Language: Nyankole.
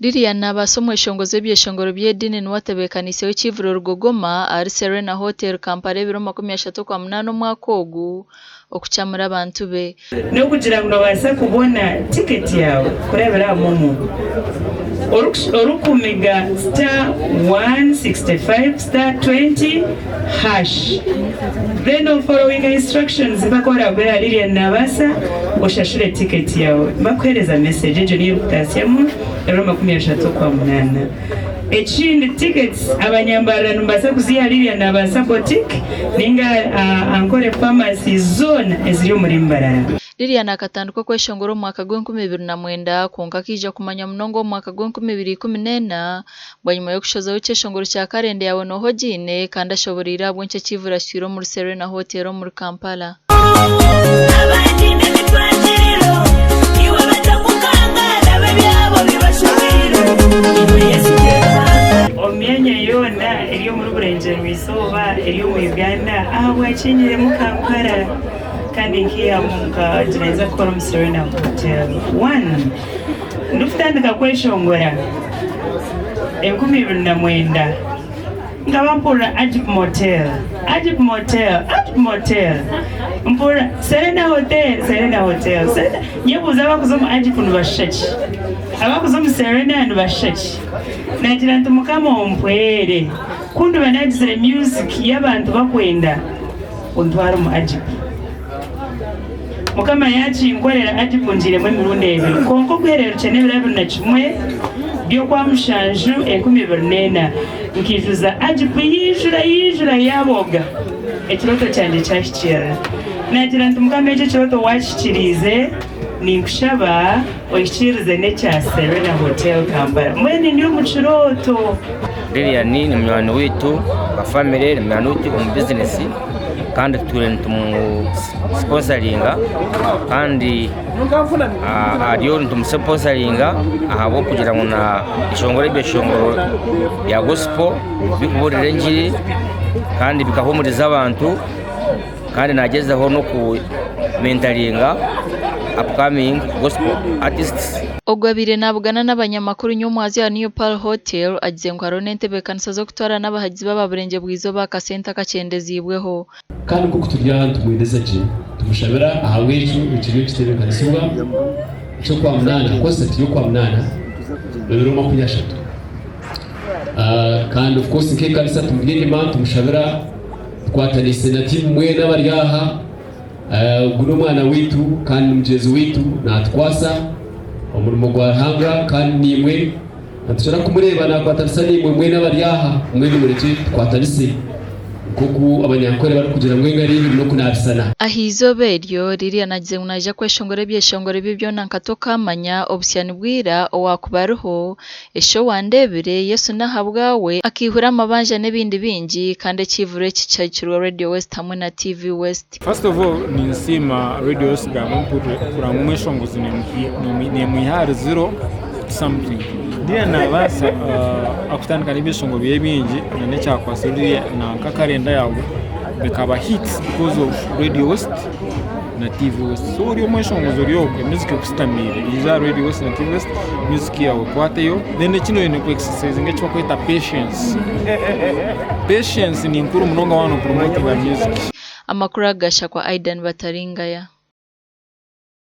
Lilian Nabaasa omweshongozi w'ebyeshongoro by'ediini niwe atebeekaniiseho ekiivuro Rugogoma ahari Serena Hotel Kampala ebiro 30 Okwamunaana omwaka ogu okukyamura abantu be. N'okugira ngu noobaasa kubona tiketi yaawe kurabira aha MoMo orikumiga *165*20# then oforowinga instructions mpaka oraaguhe ahari Lilian Nabaasa oshashure tiketi yaawe bakuheereza message egyo niyo erikutaasyamu ebiro 30 Okwamunaana. Ekindi tickets abanyambarara nimubaasa kuziiha Lilian Nabaasa Boutique ninga aha Ankole Pharmacy zoona eziri omuri Mbarara. Lilian akatandika okweshongora omu mwaka gw'enkumi ibiri na mwenda kwonka akaija kumanywa munonga omu mwaka gw'enkumi ibiri ikumi n'ena bwanyima y'okushozaho ekyeshongoro kya Karenda Yaawe Nooha Ogiine kandi ashoboreire ahabw'enki ekiivuro akitwire omuri Serena Hotel omuri Kampala. Omu myanya yoona eri omuri Burengyerwa-izooba eri omu Uganda ahabwakinyiremu Kampala kandi nkaihamu nkagira nza kukora omu Serena Hotel. One, ndikutandika kweshongora 2009. Nkaba mpurira Agip Motel, Agip Motel, Agip Motel. Mpurira Serena Hotel, Serena Hotel, Serena. Nyebuuza abakuza omu Agip nibashusha ki? Abakuza omu Serena nibashusha ki? Nagira nti Mukama ompwere ku ndiba nagizire music y'abantu bakwenda ontware omu Agip. Mukama yakinkorera Agip ngiiremu emirundi ebiri kwonka okuhererukye n'ebiro abiri na kimwe by'Okwamushanju 2004 nkaijuza Agip yaijura yaijura yabooga ekirooto kyangye kyahikiirira. Nagira nti Mukama ekyo ekirooto wakihikiriize ninkushaba ohikiirize n'ekya Serena Hotel Kampala mbwenu ndi omu kirooto. Lilian ni munywani waitu nka famire, ni munywani waitu omu bizinesi kandi tutwire nitumusiponsaringa kandi ariyo nitumusiponsaringa ahabw'okugira ngu nayeshongora ebyeshongoro bya gosipo birikubuurira engiri kandi bikahuumuriza abantu. Kandi nagyezaho n'oku mentaringa upcoming gospel artists. Ogu abaire nabugana n'abanyamakuru nyomwazyo aha New Pearl Hotel agize ngu hariho n'entebeekanisa z'okutwara n'abahagizi b'aba Burengyerwa-izooba aha kasente akakyendeziibweho. Kandi nk'oku turi aha nitumwendeza gye, tumushabira ahabw'ekyo ekiriyo nikitebeekanisibwa eky'Okwamunaana, konsati y'Okwamunaana ebiro 30. Kandi of course nk'ekanisa tumuri enyima nitumushabira. Tukwataniise na tiimu mwena abari aha. Ogu n'omwana waitu kandi ni mugyenzi waitu, naatukwasa omurimo gwa Ruhanga kandi naimwe nitukira kumureeba naakwatanisa naimwe mwena abari aha. Mbwenu murekye tukwatanise nk'oku Abanyankore barikugira ngu engaro ibiri n'okunaabisana. Aha izooba eryo, Lilian agize ngu naija kweshongora ebyeshongoro ebye byona nka Tokaamanya, Obusya Nibwira, Owaakuba Ariho, Eshi owandeebire, Yesu n'ahabwawe, Akaihura amabanja n'ebindi bingi kandi ekiivuro eki kihagikirwe Radio West hamwe na TV West. First of all ninsiima Radio West gamba mpurire kureba ngu omweshongozi nemwiha ahari zero to something. Ndiyo nabaasa kutandika n'ebyeshongoro bye bingi n'ekyakwasire ririya nanka karenda yaawe bikaba hits because of Radio West. na TV West. So ori omweshongozi ori okwe music ekusitamiire ija aha Radio West na TV West music yaawe ekwateyo then ekindi oine ku exercisinga eki barikweta patience. Patience ni nkuru munonga waaba nopromotinga music. Amakuru aga gashakwa Aidan Bataringaya.